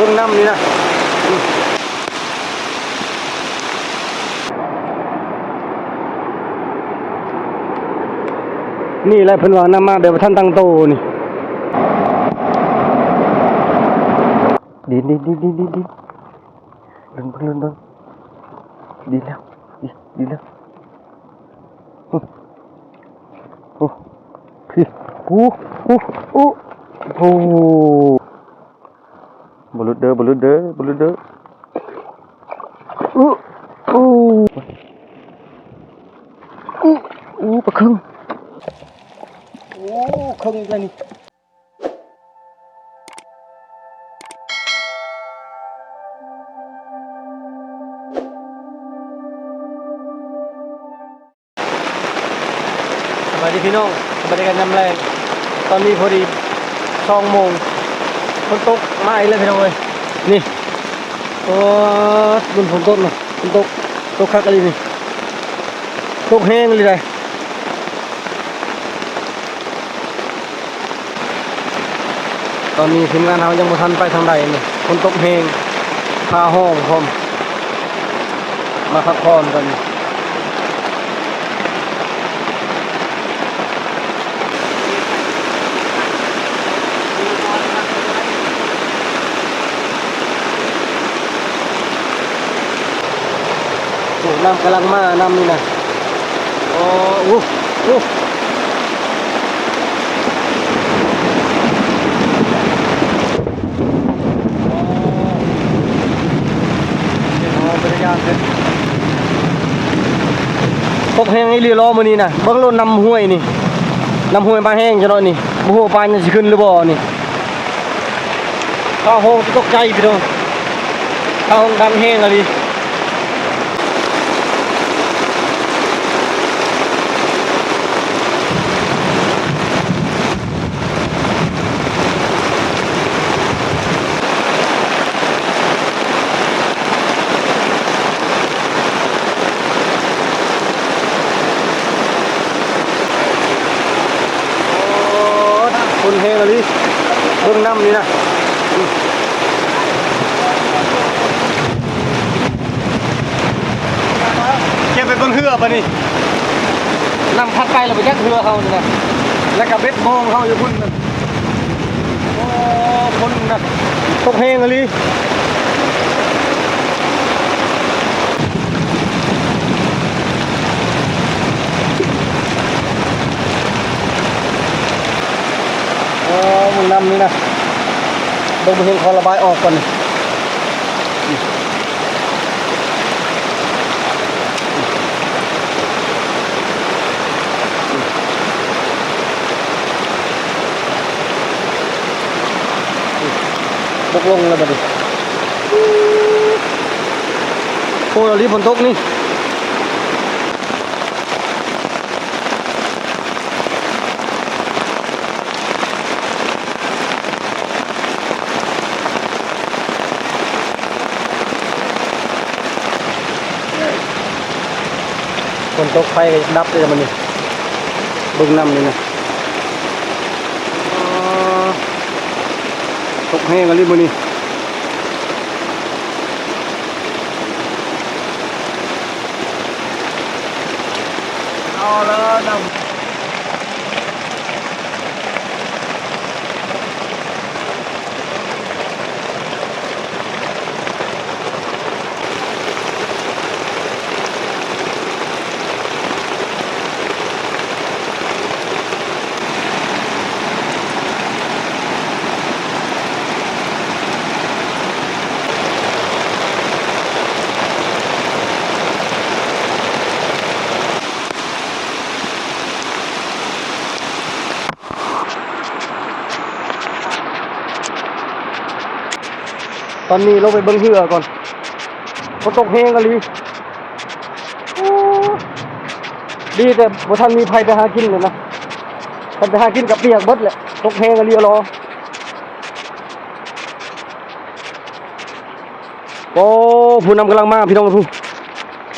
ເບິ່ງນ້ຳນີ້ນະ ນີ້ແຫຼະເພິ່ນວ່ານ້ຳມາແບບບໍ່ທັນຕັ້ງໂຕນີ້ ດິນ ດິນ ດິນ ດິນ ດິນ ດິນ ເບິ່ງ ເບິ່ງ ເບິ່ງ ດິນແລ້ວ ດິນ ດິນແລ້ວ ໂອ້ ໂອ້ ພີ້ ໂອ້ ໂອ້ ໂອ້ ໂອ້ ບໍ່ຫຼຸດເດີ ບໍ່ຫຼຸດເດີ ບໍ່ຫຼຸດເດີ ອື ໂອ້ ອື ໂອ້ ປາເຄິງ ໂອ້ ເຄິງອີກແລ້ວນີ້. ສະບາຍດີພີ່ນ້ອງ ສະບາຍດີກັນຍາມແລງ ຕອນນີ້ພໍດີສອງໂມງ ຝົນຕົກມາອີກແລ້ວພີ່ນ້ອງເອີຍ ນີ້ ໂອ້ ມັນຝົນຕົກນະ ຝົນຕົກ ຕົກຄັກອີ່ຫຼີນີ້ ຕົກແຮງອີ່ຫຼີໃດ. ຕອນນີ້ທີມງານເຮົາຍັງບໍ່ທັນໄປທາງໃດນີ້ ຝົນຕົກແຮງ ຟ້າຮ້ອງພ້ອມ ມາພັກຜ່ອນກັນ. ໂອ້ ນ້ຳກຳລັງມາ ນ້ຳນີ້ນະ ໂອ້ ໂອ້ ໂອ້ ຕົກແຮງອີ່ຫຼີຫຼໍມື້ນີ້ນະ ເບິ່ງໂລດນ້ຳຫ້ວຍນີ້ ນ້ຳຫ້ວຍມາແຮງຈັກໜ້ອຍນີ້ ບໍ່ຮູ້ວ່າປານຍັງຊິຂຶ້ນຫຼືບໍ່ນີ້. ຟ້າຮ້ອງຕົກໃຈພີ່ນ້ອງ ຟ້າຮ້ອງດັງແຮງອີ່ຫຼີ ໂອ້ ຝົນແຮງອີ່ຫຼີ ເບິ່ງນ້ຳນີ້ນະ ເກັບໄປເບິ່ງເຮືອບາດນີ້ ນ້ຳພັດໄປແລ້ວໄປຈັກເຮືອເຮົານີ້ນະ ແລ້ວກະເບັດມອງເຮົາຢູ່ພຸ້ນນະ. ໂອ້ ຝົນນະ ຕົກແຮງອີ່ຫຼີ ໂອ້ ເບິ່ງນ້ຳນີ້ນະ ເບິ່ງບໍ່ເຫັນ ຂໍລະບາຍອອກກ່ອນ. ຕົກລົງແລ້ວບັດນີ້ ໂອ້ ອີ່ຫຼີຝົນຕົກນີ້. ຝົນຕົກໄຟກໍຢາກດັບເລີຍມື້ນີ້ ເບິ່ງນ້ຳນີ້ນະ ອໍ ຕົກແຮງອີ່ຫຼີມື້ນີ້. ເອົາແລ້ວນຳ ຕອນນີ້ລົງໄປເບິ່ງເຮືອກ່ອນ ຝົນຕົກແຮງອີ່ຫຼີ. ໂອ້ ດີແຕ່ບໍ່ທັນມີໃຜໄປຫາກິນເລີຍນະ ຄັນໄປຫາກິນກໍປຽກເບິດແຫຼະ ຕົກແຮງອີ່ຫຼີຫຼໍ. ໂອ້ ຜູ້ນຳກຳລັງມາພີ່ນ້ອງ ຜູ້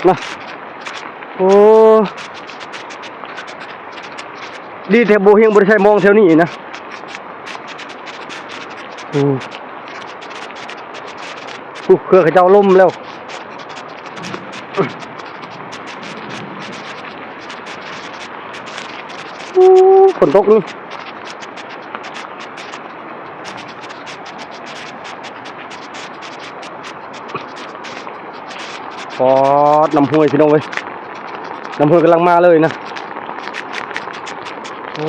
ນະ ໂອ້ ດີແຕ່ບໍ່ຮຽງ ບໍ່ໄດ້ໃຊ້ມອງແຖວນີ້ນະ ໂອ້. ເພື່ອເຂົາເຈົ້າລົ້ມແລ້ວ. ອູ້ ຝົນຕົກນີ້. ປອດ ນ້ຳຫ້ວຍພີ່ນ້ອງເອີຍ, ນ້ຳຫ້ວຍກຳລັງມາເລີຍນະ. ໂອ້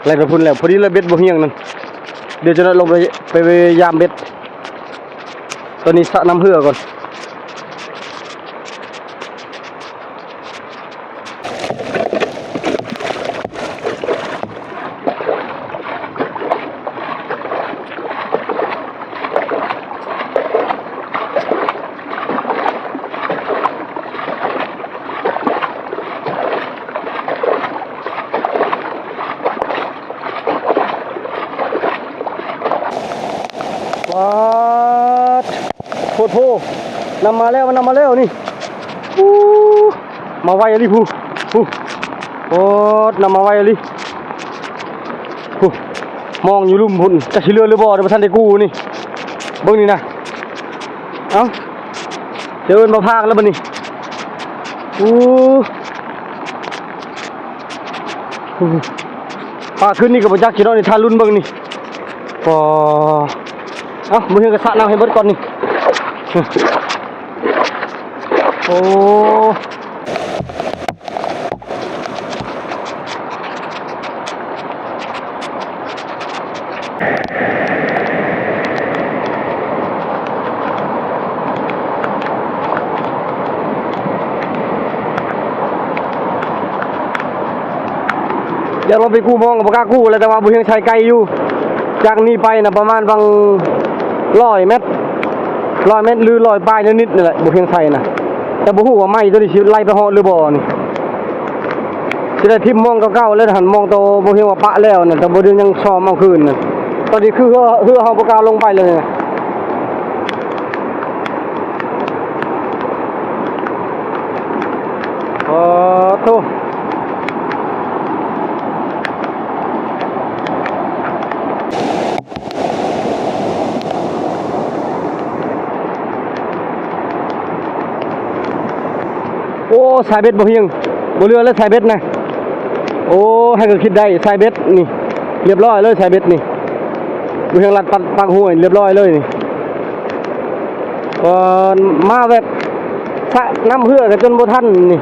ໄລ່ໄປພຸ້ນແລ້ວ. ພໍດີເລີຍເບັດບໍ່ຮຽງນັ້ນ, ດຽວຈະໄດ້ລົງໄປ ໄປ ໄປຢາມເບັດ. ຕອນນີ້ສະນ້ຳເຮືອກ່ອນ. ປາດ ໂພດໂພ, ນ້ຳມາແລ້ວ ນ້ຳມາແລ້ວນີ້. ອູ້ ມາໄວອີ່ຫຼີ ພູ່ ພູ່. ໂອ້ ນ້ຳມາໄວອີ່ຫຼີ ພູ່. ມອງຢູ່ລຸ່ມພຸ້ນ ຈັກຊິເຫຼືອຫຼືບໍ່, ບໍ່ທັນໄດ້ກູ້ນີ້. ເບິ່ງນີ້ນະ. ເອົ້າ ດຽວເອີ້ນມາພາກແລ້ວບັດນີ້. ອູ້ ປາຂຶ້ນນີ້ກໍບໍ່ຈັກຊິເນາະນີ້, ຖ້າລຸ້ນເບິ່ງນີ້. ປາ ເອົ້າ ບໍ່ເຫັນກໍສະນ້ຳໃຫ້ເບິດກ່ອນນີ້. ໂອ້ ຢາກລົງໄປກູ້ມອງກໍບໍ່ກ້າກູ້ແຫຼະ, ແຕ່ວ່າບໍ່ຮຽງໄຊໄກຢູ່. ຈາກນີ້ໄປນະ ປະມານຫວ່າງຮ້ອຍແມັດ ຮ້ອຍແມັດ ຫຼື ຮ້ອຍປາຍນິດໆ ນີ້ແຫຼະ ບໍ່ຮຽງໄຊນະ. ແຕ່ບໍ່ຮູ້ວ່າໄມ້ໂຕນີ້ຊິໄລ່ໄປຮອດຫຼືບໍ່ນີ້. ຊິໄດ້ຖິ້ມມອງເກົ່າໆ ແລ້ວຫັ້ນ, ມອງໂຕບໍ່ຮຽງວ່າປະແລ້ວນັ້ນ, ແຕ່ບໍ່ຮຽງຍັງຊອມເອົາຄືນນັ້ນ. ຕອນນີ້ຄືເຮືອ ເຮືອເຮົາບໍ່ກ້າລົງໄປເລີຍ. ໂອ້ໂທ້ ໂອ້ ສາຍເບັດບໍ່ຮຽງ ບໍ່ເຫຼືອແລ້ວສາຍເບັດນະ. ໂອ້ ໃຫ້ກໍຄິດໄດ້ ສາຍເບັດນີ້ ລຽບຮ້ອຍເລີຍ ສາຍເບັດນີ້ ບໍ່ຮຽງລັດປາກຫ້ວຍ ລຽບຮ້ອຍເລີຍນີ້. ເອີ ມາແບບສະນ້ຳເຮືອກໍຈົນບໍ່ທັນນີ້.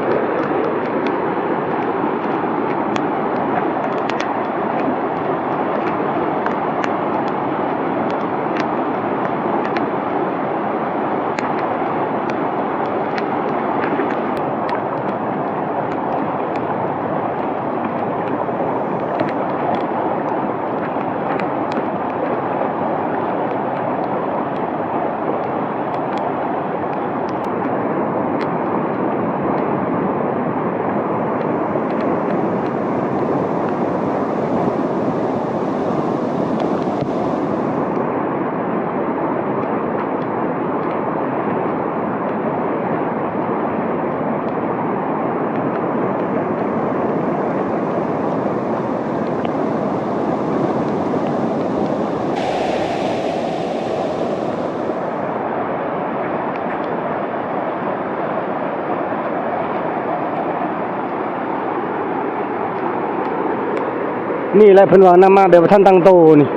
ນີ້ແຫຼະເພິ່ນວ່ານຳມາແບບບໍ່ທັນຕັ້ງໂຕນີ້.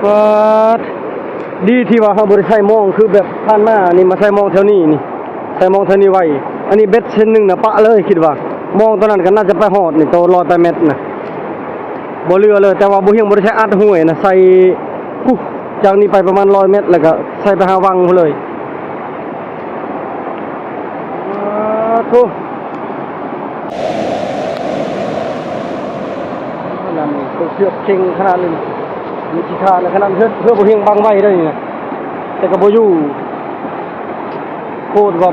ປາດ ດີທີ່ວ່າເຮົາບໍ່ໄດ້ໃຊ້ມອງ ຄືແບບຜ່ານມານີ້ ມາໃຊ້ມອງແຖວນີ້ນີ້ ໃຊ້ມອງແຖວນີ້ໄວ້. ອັນນີ້ເບັດເສັ້ນໜຶ່ງນະປະເລີຍ ຄິດວ່າມອງຕອນນັ້ນກໍໜ້າຈະໄປຮອດນີ້ ໂຕຮ້ອຍປາຍແມັດນະ. ບໍ່ເຫຼືອເລີຍ, ແຕ່ວ່າບໍ່ຮຽງບໍ່ໄດ້ໃຊ້ອັດຫ້ວຍນະ, ໃສ່ ພຸ້ນ ຈາກນີ້ໄປປະມານຮ້ອຍແມັດ ແລ້ວກໍໃສ່ໄປຫາວັງພຸ້ນເລີຍ. ອາ ໂທ້ ນັ້ນເຂົາເຊືອກເຄັ່ງຂະໜາດນີ້ ມີຂີ້ຄ້ານຂະໜາດ ເຮືອ ເຮືອບໍ່ຮຽງບັງໄວ້ໄດ໋ນີ້ນະ ແຕ່ກໍບໍ່ຢູ່. ໂພດວ່າ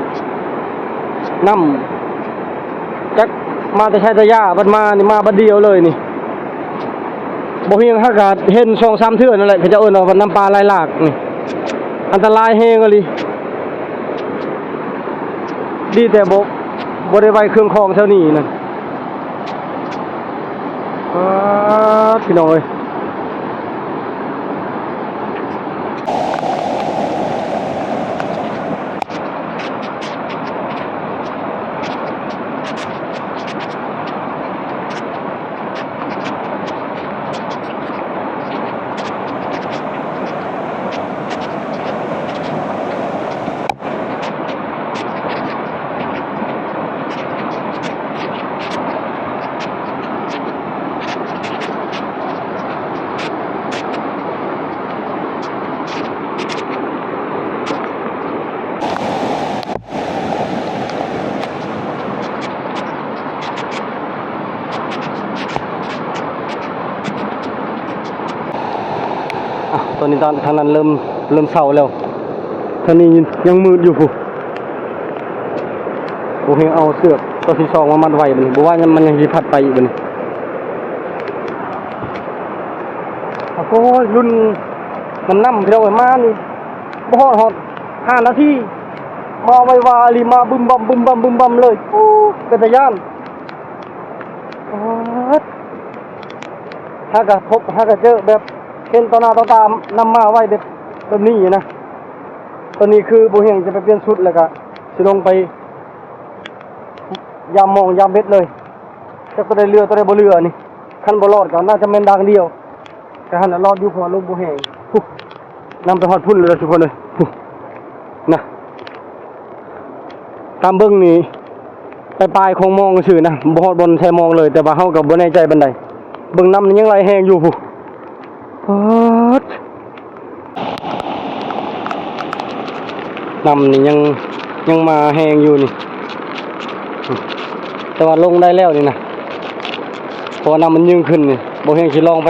ນ້ຳ ຈັກມາແຕ່ໃສແຕ່ຢາ ບັດມານີ້ມາບັດດຽວເລີຍນີ້. ບໍ່ຮຽງຫາກະເຫັນສອງສາມເທື່ອນັ້ນແຫຼະ ເຂົາເຈົ້າເອີ້ນວ່ານ້ຳປ່າໄຫຼຫຼາກນີ້ ອັນຕະລາຍແຮງອີ່ຫຼີ. ດີແຕ່ບໍ່ ບໍ່ໄດ້ໄວ້ເຄື່ອງຂອງແຖວນີ້ນັ້ນ. ປາດ ພີ່ນ້ອງເອີຍ. ຕອນນີ້ທາງ ທາງນັ້ນເລີ່ມ ເລີ່ມເຊົາແລ້ວ ທາງນີ້ຍັງມືດຢູ່ພຸ້ນ. ບໍ່ແຮງເອົາເຊືອກຕົວທີສອງມາມັດໄວ້ບັດນີ້ ບໍ່ວ່າມັນຍັງຊິພັດໄປອີກບັດນີ້. ໂອ້ຍ ລຸ້ນນຳນ້ຳ ພີ່ນ້ອງເອີຍ ມານີ້ບໍ່ຮອດ ຮອດຫ້ານາທີ ມາໄວວາອີ່ຫຼີ ມາບຶມບຳ ບຶມບຳ ບຶມບຳເລີຍ. ໂອ້ ເປັນຕາຢ້ານ. ປາດ ຫາກະພົບ ຫາກະເຈີແບບເຫັນຕໍ່ໜ້າຕໍ່ຕານຳມາໄວແບບ ແບບນີ້ນະ. ຕອນນີ້ຄືບໍ່ແຮງຈະໄປປ່ຽນຊຸດ ແລ້ວກະຊິລົງໄປຍາມມອງຍາມເບັດເລີຍ ຈັກໂຕໃດເຫຼືອໂຕໃດບໍ່ເຫຼືອນີ້. ຄັນບໍ່ລອດກໍໜ້າຈະແມ່ນດາງດຽວ. ແຕ່ຫັ້ນລະລອດຢູ່ ເພາະວ່າລົມບໍ່ແຮງ. ພຸ້ນ ນຳໄປຮອດພຸ້ນແລ້ວທຸກຄົນເອີຍ ພຸ້ນນະ. ຕາມເບິ່ງນີ້ ປາຍໆຂອງມອງຊື່ນະ ບໍ່ຮອດບ່ອນແທ້ມອງເລີຍ ແຕ່ວ່າເຮົາກໍບໍ່ແນ່ໃຈປານໃດ. ເບິ່ງນ້ຳນີ້ຍັງໄຫຼແຮງຢູ່ພຸ້ນ. ປາດ ນ້ຳນີ້ຍັງ ຍັງມາແຮງຢູ່ນີ້ ແຕ່ວ່າລົງໄດ້ແລ້ວນີ້ນະ ເພາະວ່ານ້ຳມັນຍືນຂຶ້ນນີ້. ບໍ່ແຮງຊິລອງໄປ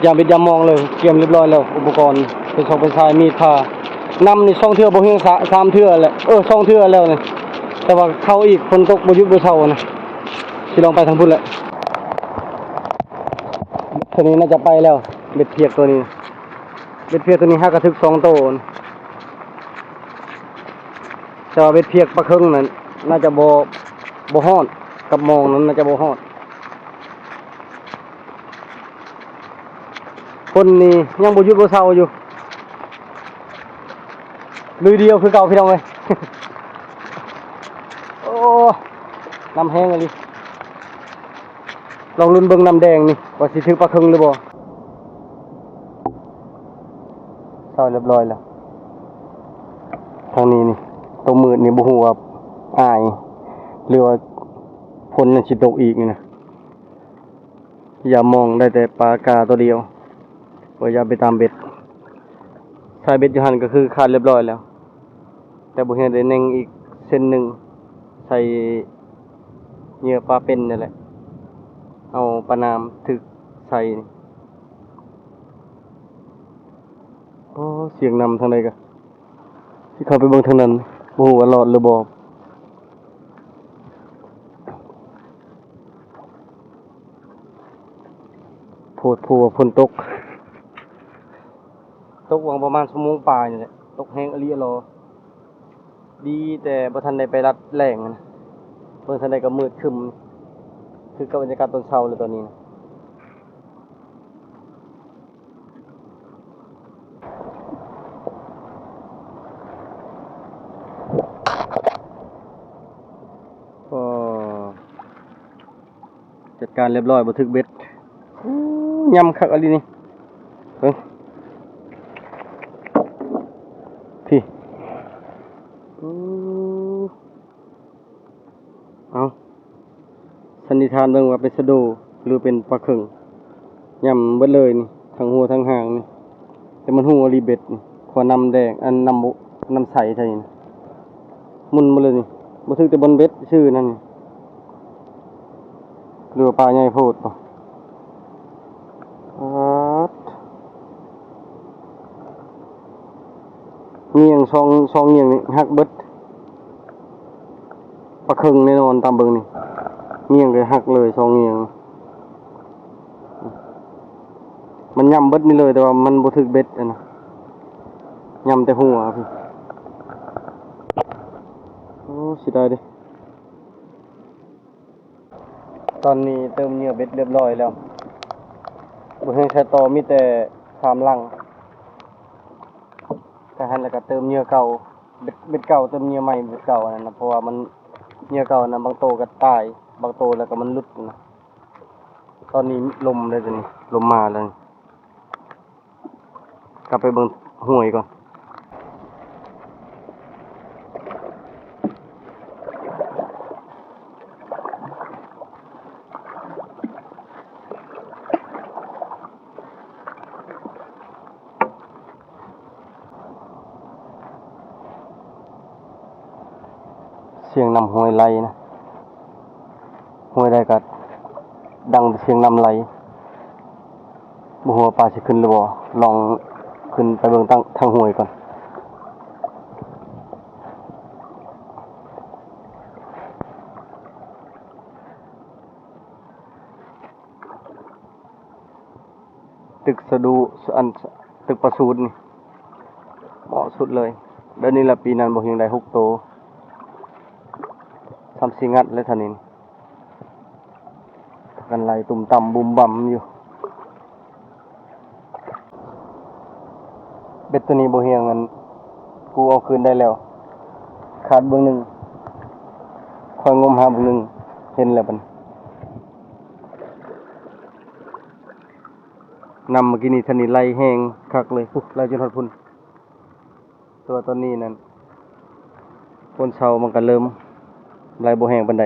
ຢາມເບັດຢາມມອງເລີຍ ກຽມຮຽບຮ້ອຍແລ້ວ ອຸປະກອນເປັນຊອກເປັນຊາຍ ມີດ ຜ້າ. ນຳນີ້ສອງເທື່ອບໍ່ຮຽງ ສາມເທື່ອແຫຼະ ເອີ ສອງເທື່ອແລ້ວນີ້ ແຕ່ວ່າເຂົ້າອີກ ຝົນຕົກບໍ່ຢຸດບໍ່ເຊົານະ. ຊິລອງໄປທາງພຸ້ນແຫຼະ ໂຕນີ້ໜ້າຈະໄປແລ້ວ ເບັດພຽກໂຕນີ້ ເບັດພຽກໂຕນີ້ຫາກະຖືກສອງໂຕນະ ແຕ່ວ່າເບັດພຽກປາເຄິງນັ້ນໜ້າຈະບໍ່ ບໍ່ຮອດ ກັບມອງນັ້ນໜ້າຈະບໍ່ຮອດ. ຝົນນີ້ຍັງບໍ່ຢຸດບໍ່ເຊົາຢູ່ ລຸຍດຽວຄືເກົ່າພີ່ນ້ອງເອີຍ. ໂອ້ ນ້ຳແຮງອີ່ຫຼີ ລອງລຸ້ນເບິ່ງນ້ຳແດງນີ້ ວ່າຊິຖືກປາເຄິງຫຼືບໍ່. ເຊົາຮຽບຮ້ອຍແລ້ວ ທາງນີ້ນີ້ ໂຕມືດນີ້ບໍ່ຮູ້ວ່າອາຍ ຫຼືວ່າຝົນຍັງຊິຕົກອີກນີ້ນະ. ຢາມມອງໄດ້ແຕ່ປາກາໂຕດຽວ ບໍ່ຢາກໄປຕາມເບັດ. ສາຍເບັດຢູ່ຫັ້ນກໍຄືຂາດຮຽບຮ້ອຍແລ້ວ ແຕ່ບໍ່ເຫັນໄດ້ແໜ່ງອີກເສັ້ນໜຶ່ງ ໃສ່ເຫຍື່ອປາເປັນນີ້ແຫຼະ ເອົາປານາມຖືກໃສ່. ໂອ້ ສຽງນ້ຳທາງໃດກະ ຊິເຂົ້າໄປເບິ່ງທາງນັ້ນ ບໍ່ຮູ້ວ່າລອດຫຼືບໍ່. ໂພດໂພວ່າຝົນຕົກ ຕົກຫວ່າງປະມານຊົ່ວໂມງປາຍນີ້ແຫຼະ ຕົກແຮງອີ່ຫຼີຫຼໍ. ດີແຕ່ບໍ່ທັນໄດ້ໄປລັດແລ້ງນະ ເບິ່ງທາງໃດກໍມືດຄຶ້ມ ຄືກັບບັນຍາກາດຕອນເຊົ້າແລ້ວຕອນນີ້ນະ. ຈັດການຮຽບຮ້ອຍ ບໍ່ຖືກເບັດ. ໂອ້ ຍຳຄັກອີ່ຫຼີນີ້ ເບິ່ງ ພີ້. ໂອ້ ເອົາ ສັນນິຖານເບິ່ງວ່າເປັນຊະໂດ ຫຼືເປັນປາເຄິງ. ຍຳເບິດເລີຍນີ້ ທັງຫົວທັງຫາງນີ້ ແຕ່ມັນຮູ້ອີ່ຫຼີເບັດນີ້ ເພາະວ່ານ້ຳແດງ ອັນ ນ້ຳ ນ້ຳໃສແທ້ນີ້ ໝຸ່ນໝົດເລີຍນີ້. ບໍ່ຖືກແຕ່ບ່ອນເບັດຊື່ນັ້ນນີ້ ຫຼືວ່າປາໃຫຍ່ໂພດບໍ? ປາດ ງຽງ ຊ່ອງ ຊ່ອງງຽງນີ້ຫັກເບິດ. ປາເຄິງແນ່ນອນ ຕາມເບິ່ງນີ້ ງຽງກໍຫັກເລີຍ ຊ່ອງງຽງ. ມັນຍຳເບິດນີ້ເລີຍ ແຕ່ວ່າມັນບໍ່ຖືກເບັດຫັ້ນນະ ຍຳແຕ່ຫົວ. ໂອ້ ເສຍດາຍເດ້. ຕອນນີ້ເຕີມເຫຍື່ອເບັດຮຽບຮ້ອຍແລ້ວ ບໍ່ເຫັນໃສຕໍ່ ມີແຕ່ສາມຫຼັງ. ຈາກຫັ້ນແລ້ວກໍເຕີມເຫຍື່ອເກົ່າ ເບັດ ເບັດເກົ່າເຕີມເຫຍື່ອໃໝ່ ເບັດເກົ່ານັ້ນນະ ເພາະວ່າມັນ ເຫຍື່ອເກົ່ານັ້ນບາງໂຕກໍຕາຍ ບາງໂຕແລ້ວກໍມັນຫຼຸດນະ. ຕອນນີ້ລົມເດ້ ຕອນນີ້ລົມມາແລ້ວ. ກັບໄປເບິ່ງຫ້ວຍກ່ອນ. ສຽງນ້ຳຫ້ວຍໄຫຼນະ ຫ້ວຍໃດກໍດັງແຕ່ສຽງນ້ຳໄຫຼ. ບໍ່ຮູ້ວ່າປາຊິຂຶ້ນຫຼືບໍ່ ລອງຂຶ້ນໄປເບິ່ງທາງ ທາງຫ້ວຍກ່ອນ. ຕຶກສະດຸ ອັນ ຕຶກປະສູດນີ້ ເໝາະສຸດເລີຍ. ແບບນີ້ລະ ປີນັ້ນບໍ່ຮຽງໄດ້ຫົກໂຕ ຊ້ຳຊິງັດແລ້ວທ່ານີ້. ພາກັນໄລ່ຕຸ່ມຕ່ຳບຸ່ມບຳຢູ່. ເບັດໂຕນີ້ບໍ່ຮຽງ ອັນ ກູເອົາຄືນໄດ້ແລ້ວ ຂາດເບື້ອງໜຶ່ງ ຂ້ອຍງົມຫາເບື້ອງໜຶ່ງ ເຫັນແລ້ວບັດນີ້. ນ້ຳມື້ກີ້ນີ້ທ່ານນີ້ໄຫຼແຮງຄັກເລີຍ ພຸ້ນ ໄຫຼຈົນຮອດພຸ້ນ. ແຕ່ວ່າຕອນນີ້ນັ້ນ ຝົນເຊົາມັນກະເລີ່ມໄຫຼບໍ່ແຮງປານໃດ.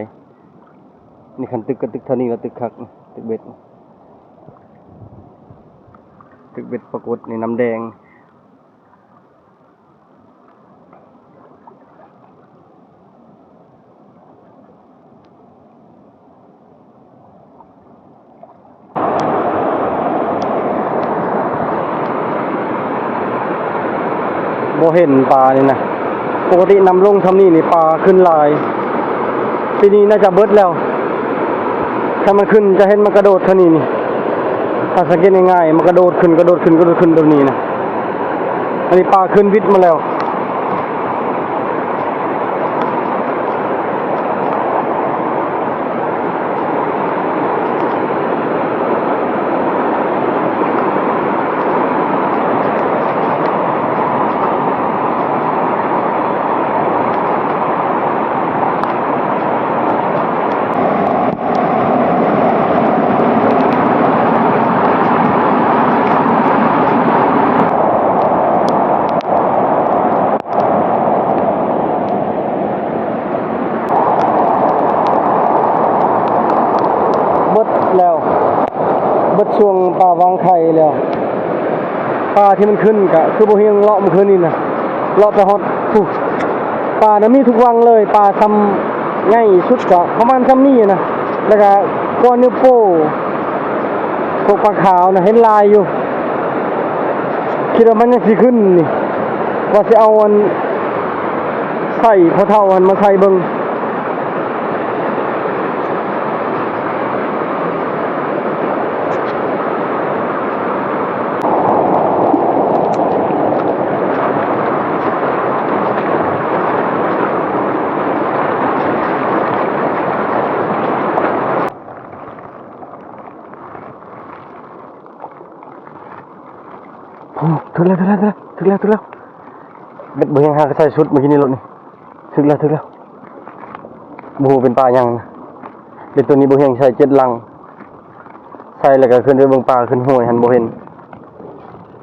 ນີ້ຄັນຕຶກກະຕຶກເທົ່ານີ້ລະ ຕຶກຄັກ ຕຶກເບັດ ຕຶກເບັດປາກົດນີ້ ນ້ຳແດງ. ບໍ່ເຫັນປານີ້ນະ. ປົກກະຕິນ້ຳລົງຊ່ຳນີ້ນີ້ ປາຂຶ້ນຫຼາຍ. ປີນີ້ໜ້າຈະເບິດແລ້ວ. ຄັນມັນຂຶ້ນຈະເຫັນມັນກະໂດດເທົ່ານີ້ນີ້. ຖ້າສັງເກດງ່າຍໆ ມັນກະໂດດຂຶ້ນ ກະໂດດຂຶ້ນ ກະໂດດຂຶ້ນແບບນີ້ນະ. ອັນນີ້ປາຂຶ້ນວິດມາແລ້ວ. ເບິດແລ້ວ ເບິດຊ່ວງປາວາງໄຂ່ແລ້ວ. ປາທີ່ມັນຂຶ້ນກະຄືບໍ່ຮຽງເລາະມື້ຄືນນີ້ນະ ເລາະໄປຮອດພຸ້ນ. ປານະມີທຸກວັງເລີຍ ປາຊ່ຳໃຫຍ່ສຸດກະປະມານຊ່ຳນີ້ນະ ແລ້ວກະກ້ອນນິ້ວໂປ້ ພວກປາຂາວນະເຫັນຫຼາຍຢູ່. ຄິດວ່າມັນຍັງຊິຂຶ້ນນີ້ ວ່າຊິເອົາອັນ ໃສ່ພໍ່ເຖົ້າຫັ້ນມາໃສ່ເບິ່ງ. ໂອ້ ຖືກແລ້ວ ຖືກແລ້ວ ຖືກແລ້ວ ຖືກແລ້ວ ຖືກແລ້ວ. ເບັດບໍ່ຮຽງຫາກະໃສ່ຊຸດມື້ກີ້ນີ້ໂລດນີ້. ຖືກແລ້ວ ຖືກແລ້ວ. ບໍ່ຮູ້ເປັນປາຫຍັງ. ເບັດໂຕນີ້ບໍ່ຮຽງໃສ່ເຈັດຫຼັງ. ໃສ່ແລ້ວກະຂຶ້ນໄປເບິ່ງປາ ຂຶ້ນຫ້ວຍຫັ້ນບໍ່ເຫັນ.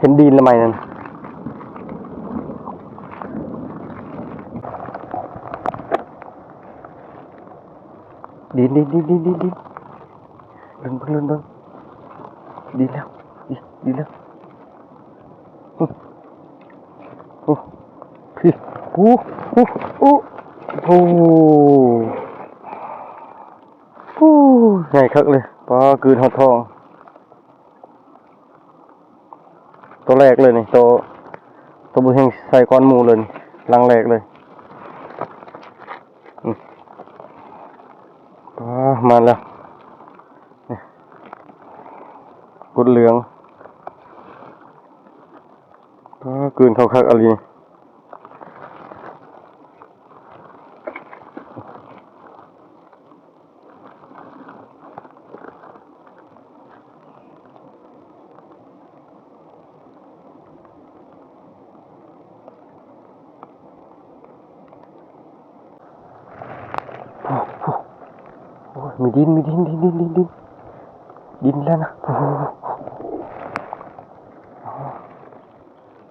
ເຫັນດີນລະໄໝນັ້ນ. ດີນ ດີນ ດີນ ດີນ ດີນ ດີນ. ເບິ່ງ ເບິ່ງ ເບິ່ງ ເບິ່ງ. ດີນແລ້ວ ດີນ ດີນແລ້ວ. ໂອ້ ໂອ້ ພີ້ ໂອ້ ໂອ້ ໂອ້ ໂອ້ ໂອ້ ໃຫຍ່ຄັກເລີຍ. ປາ ກືນຮອດທ້ອງ. ໂຕແລກເລີຍນີ້ ໂຕ ໂຕບໍ່ແຮງໃສ່ກ່ອນໝູ່ເລີຍນີ້ ຫຼັງແລກເລີຍ. ອືມ ປາ ມາແລ້ວ ກົດເຫຼືອງ. ປາ ກືນເຂົ້າຄັກອີ່ຫຼີ. ໂອ້ ໂອ້ ໂອ້ຍ ມີດິນ ມີດິນ ດິນ ດິນ ດິນ ດິນ ດິນແລ້ວນະ. ໂອ້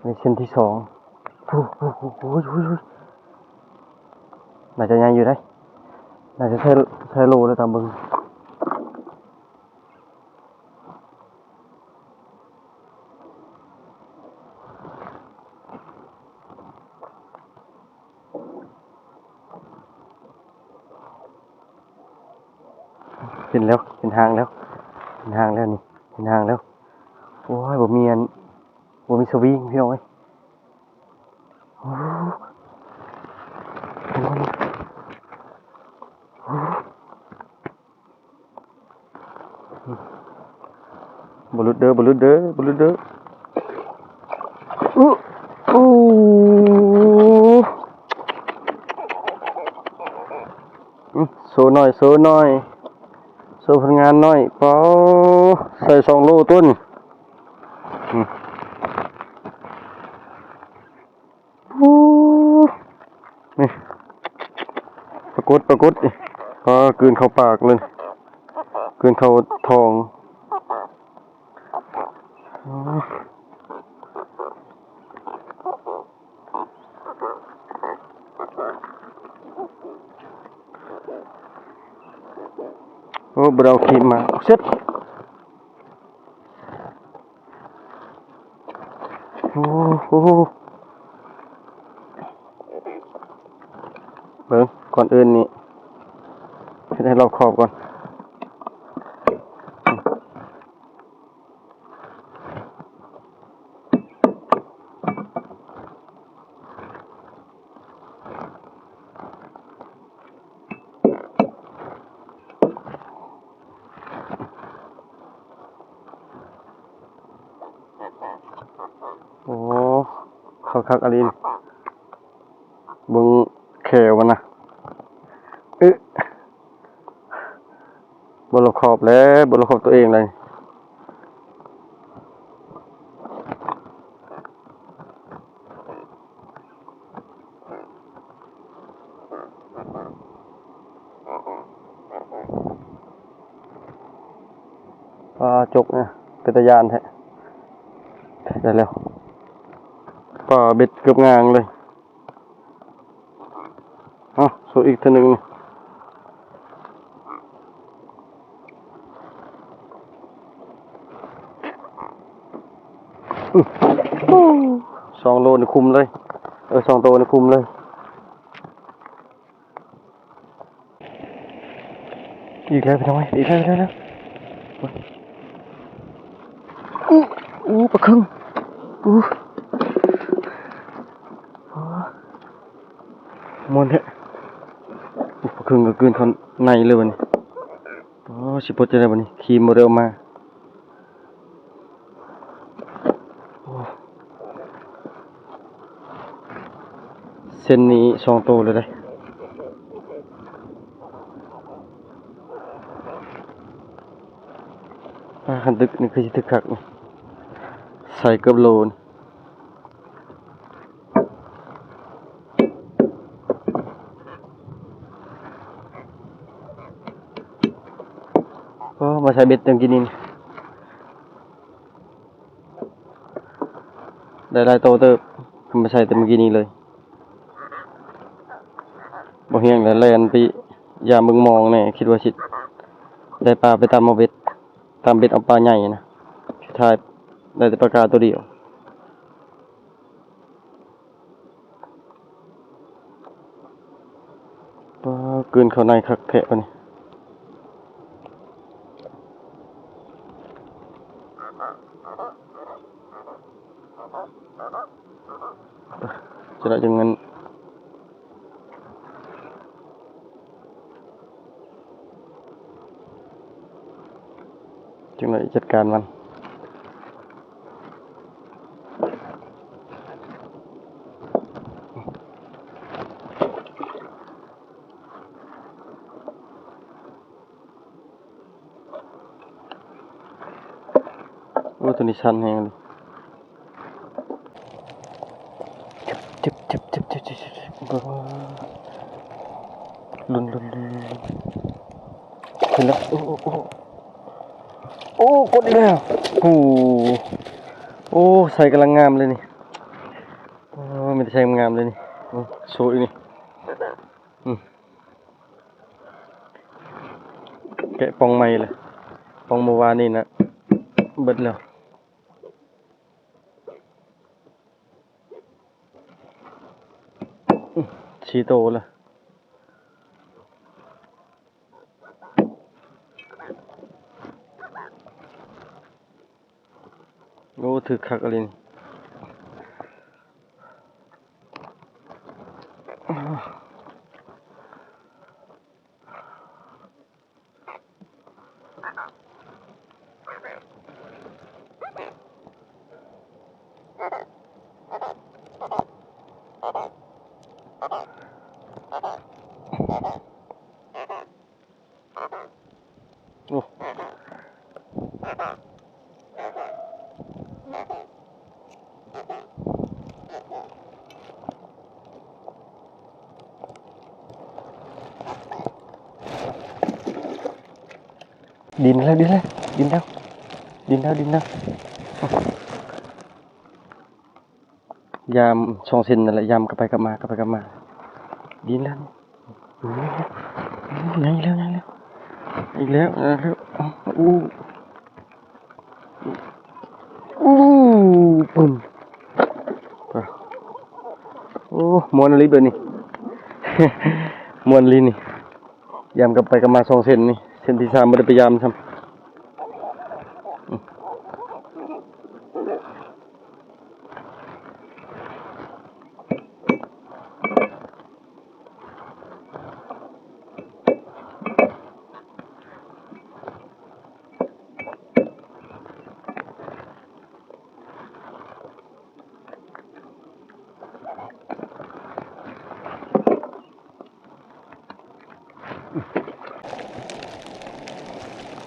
ນີ້ເສັ້ນທີສອງ. ໂອ້ ໂອ້ ໂອ້ຍ ໂອ້ຍ ໂອ້ຍ ໜ້າຈະໃຫຍ່ຢູ່ເດ້. ໜ້າຈະໃສ່ ໃສ່ໂລແລ້ວຕາມເບິ່ງ. ເຫັນແລ້ວ ເຫັນຫາງແລ້ວ ເຫັນຫາງແລ້ວນີ້ ເຫັນຫາງແລ້ວ. ໂອ້ຍ ບໍ່ມີອັນ ບໍ່ມີສະວິງ ພີ່ນ້ອງເອີຍ. ໂອ້ ບໍ່ຫຼຸດເດີ ບໍ່ຫຼຸດເດີ ບໍ່ຫຼຸດເດີ. ອື ໂອ້ ໂຊໜ່ອຍ ໂຊໜ່ອຍ ໂຊຜົນງານໜ່ອຍ. ປາ ໃສ່ສອງໂລຕົວນີ້. ອື ໂອ້ ນີ້ ປາກົດ ປາກົດ ນີ້ ປາກືນເຂົ້າປາກເລີຍ ກືນເຂົ້າທ້ອງ. ໂອ້ ບໍ່ໄດ້ເອົາຄຣີມມາ ເຊັດ. ໂອ້ໂຫ ເບິ່ງ ກ່ອນອື່ນນີ້ ເຮັດໃຫ້ລອບຂອບກ່ອນ. ໂອ້ ຄັກໆ ອີ່ຫຼີ ເບິ່ງແຂ້ວມັນນະ ອຶ ບໍ່ລອບຄອບແຫຼະ ບໍ່ລອບຄອບຕົວເອງເລີຍ. ປາຈົກນະ ເປັນຕາຢ້ານແທ້. ໄດ້ແລ້ວ ປາເບັດເກືອບງາງເລີຍ. ເອົາ ໂຊອີກເທື່ອໜຶ່ງນີ້. ອື ສອງໂລນີ້ຄຸ້ມເລີຍ ເອີ ສອງໂຕນີ້ຄຸ້ມເລີຍ. ອີກແລ້ວພີ່ນ້ອງເອີຍ ອີກແລ້ວ ອີກແລ້ວ ອູ້ ອູ້ ປາເຄິງ ອູ້ ມ່ວນແທ້. ອູ້ ປາເຄິງກໍກືນເຂົ້າໃນເລີຍບັດນີ້. ໂອ້ ຊິປົດຈັ່ງໃດບັດນີ້ ຄຣີມບໍ່ໄດ້ເອົາມາ. ໂອ້ ເສັ້ນນີ້ສອງໂຕເລີຍເດ້. ປາ ຄັນຕຶກນີ້ຄືຊິຕຶກຄັກນີ້ ໃສ່ເກືອບໂລນີ້. ໂອ້ ມາໃສ່ເບັດຕັ້ງກີ້ນີ້ ໄດ້ຫຼາຍໂຕເຕີບ ມາໃສ່ແຕ່ມື້ກີ້ນີ້ເລີຍ. ບໍ່ຮຽງແລ້ວ ແລ່ນໄປຢາມເບິ່ງມອງແດ່ ຄິດວ່າຊິໄດ້ປາໄປຕາມເອົາເບັດ ຕາມເບັດເອົາປາໃຫຍ່ນະ ສຸດທ້າຍໄດ້ແຕ່ປາກາໂຕດຽວ. ປາ ກືນເຂົ້າໃນຄັກແທ້ບາດນີ້. ຈະໄດ້ຈັ່ງນັ້ນ ຈັ່ງໃດຈັດການມັນ. ໂອ້ ໂຕນີ້ສັ່ນແຮງເລີຍ. ລຸ້ນໆໆໆ ຂຶ້ນແລ້ວ. ໂອ້ ໂອ້ ໂອ້ ໂອ້ ກົດອີກແລ້ວ. ໂອ້ ໂອ້ ໄຊກຳລັງງາມເລີຍນີ້. ໂອ້ ມີແຕ່ໄຊງາມໆເລີຍນີ້. ໂອ້ ໂຊອີກນີ້. ອືມ ແກະປ່ອງໃໝ່ເລີຍ ປ່ອງມື້ວານນີ້ນະ ເບິດແລ້ວ. ສີ່ໂຕລະ. ໂອ້ ຖືກຄັກອີ່ຫຼີນີ້. ໂອ້ ດິນແລ້ວ ດິນແລ້ວ ດິນແລ້ວ ດິນແລ້ວ ດິນແລ້ວ. ຍາມສອງເສັ້ນນັ້ນແຫຼະ ຍາມກັບໄປກັບມາ ກັບໄປກັບມາ ດິນແລ້ວ. ໂອ້ ໃຫຍ່ແລ້ວ ໃຫຍ່ແລ້ວ ອີກແລ້ວ ອີກແລ້ວ. ໂອ້ ໂອ້ ປຶ້ມ. ໂອ້ ມ່ວນອີ່ຫຼີເບີດນີ້ ມ່ວນອີ່ຫຼີນີ້. ຍາມກັບໄປກັບມາສອງເສັ້ນນີ້ ເສັ້ນທີສາມບໍ່ໄດ້ໄປຍາມຊ້ຳ.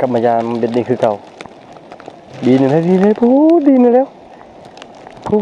ກັບມາຍາມເບັດນີ້ຄືເກົ່າ. ດີນແລ້ວ ດີນແລ້ວ ໂອ້ ດີນແລ້ວ ໂອ້.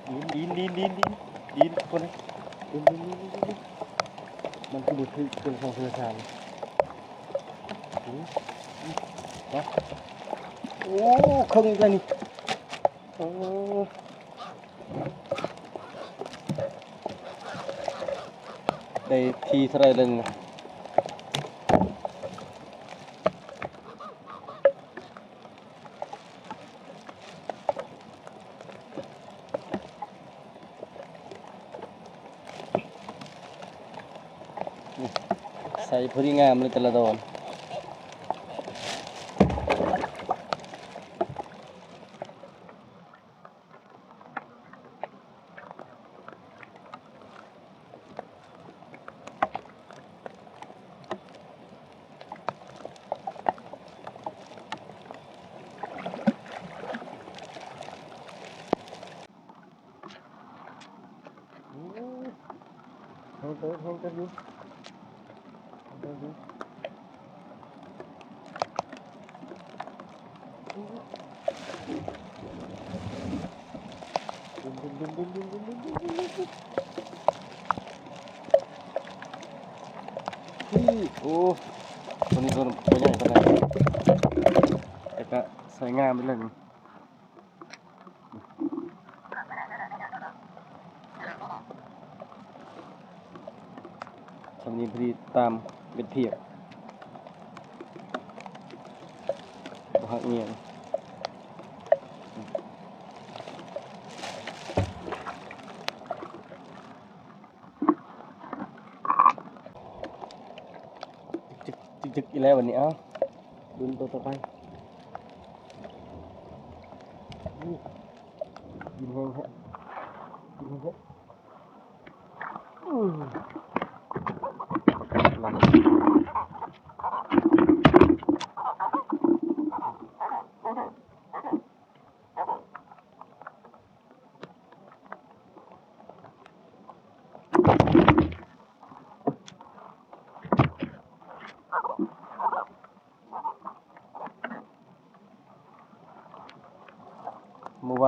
ດີນ ດີນ ດີນ ດີນ ດີນ ດີນ ຄົນ ດີນ ດີນ ດີນ ດີນ ດີນ. ມັນຄືບໍ່ຖືກເປັນຂອງເທື່ອສາມ. ໂອ້ ເຄິ່ງອີກແລ້ວນີ້. ໂອ້ ໄດ້ທີເທົ່າໃດແລ້ວນີ້ນະ? ໃສ່ພໍດີງາມເລີຍແຕ່ລະດອນ. ໂອ້ ແຮງເຕີບ ແຮງເຕີບຢູ່ ແຮງເຕີບຢູ່. ໂອ້ ຕົວນີ້ຕົວ ຕົວໃຫຍ່ປານໃດ ແຕ່ກະໃຊ້ງາມເລີຍ. ຊຳນີ້ພໍດີຕາມເບັດພຽບ ບໍ່ຫັກອີ່ຫຍັງ. ຈຶກໆ ຈຶກໆ ອີກແລ້ວບັດນີ້. ເອົ້າ ລຸ້ນໂຕຕໍ່ໄປ. ໂອ້ ກິນແຮງແທ້ ກິນແຮງແທ້. ໂອ້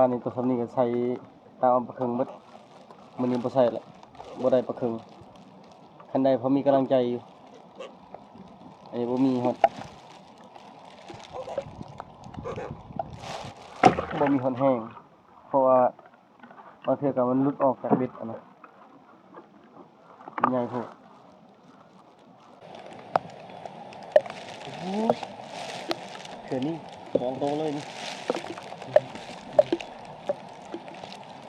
ອັນນີ້ຕົວສ່ຳນີ້ກໍໃສ່ຕາມເອົາປາເຄິ່ງເບິດ. ມື້ນີ້ບໍ່ໃສ່ລະ ບໍ່ໄດ້ປາເຄິ່ງ. ຄັນໄດ້ພໍມີກຳລັງໃຈຢູ່. ອັນນີ້ບໍ່ມີຮອດ ບໍ່ມີຮອດແຮງ ເພາະວ່າ ບາງເທື່ອກໍມັນຫຼຸດອອກຈາກເບັດຫັ້ນນະ ມັນໃຫຍ່ໂພດ. ໂອ້ໂຫ ເທື່ອນີ້ສອງໂຕເລີຍນີ້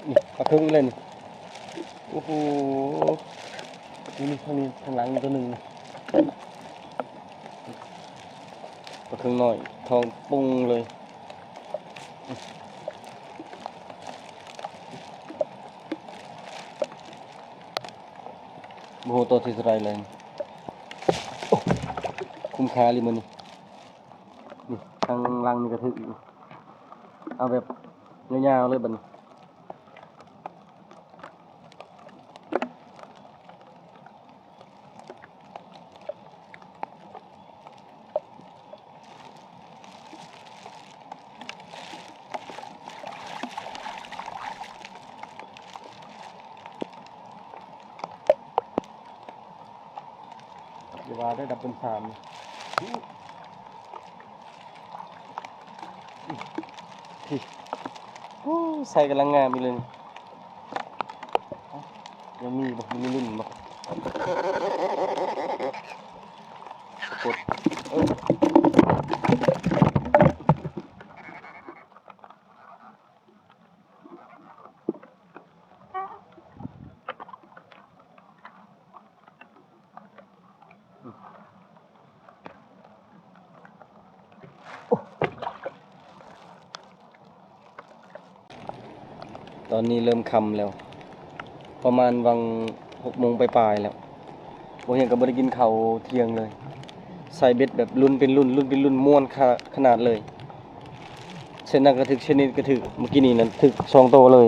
ນີ້ປາເຄິ່ງເລີຍນີ້. ໂອ້ໂຫ ນີ້ ນີ້ ທາງນີ້ ທາງຫຼັງນີ້ໂຕໜຶ່ງນີ້. ປາເຄິ່ງນ້ອຍ ທ້ອງປຸງເລີຍ. ບໍ່ຮູ້ໂຕທີ່ເທົ່າໃດເລີຍ. ໂອ້ ຄຸ້ມຄ່າອີ່ຫຼີມື້ນີ້. ນີ້ ທາງຫຼັງນີ້ກໍຖືກອີກ. ເອົາແບບຍາວໆເລີຍບັດນີ້. ຢ່າວ່າໄດ້ດັບເບິນສາມ. ໂອ້ ໃສ່ກຳລັງງາມອີ່ຫຼີ. ຍັງມີບໍ່? ຍັງມີລຸ້ນບໍ່? ກົດ ເອີ ຕອນນີ້ເລີ່ມຄ່ຳແລ້ວ ປະມານຫວ່າງຫົກໂມງປາຍໆແລ້ວ. ບໍ່ຮຽງກໍບໍ່ໄດ້ກິນເຂົ້າທ່ຽງເລີຍ. ໃສ່ເບັດແບບລຸ້ນເປັນລຸ້ນ ລຸ້ນເປັນລຸ້ນ ມ່ວນຂະ ຂະໜາດເລີຍ. ເຊັ່ນນັ້ນກໍຖືກ ເຊັ່ນນີ້ກໍຖືກ. ເມື່ອກີ້ນີ້ນັ້ນຖືກສອງໂຕເລີຍ.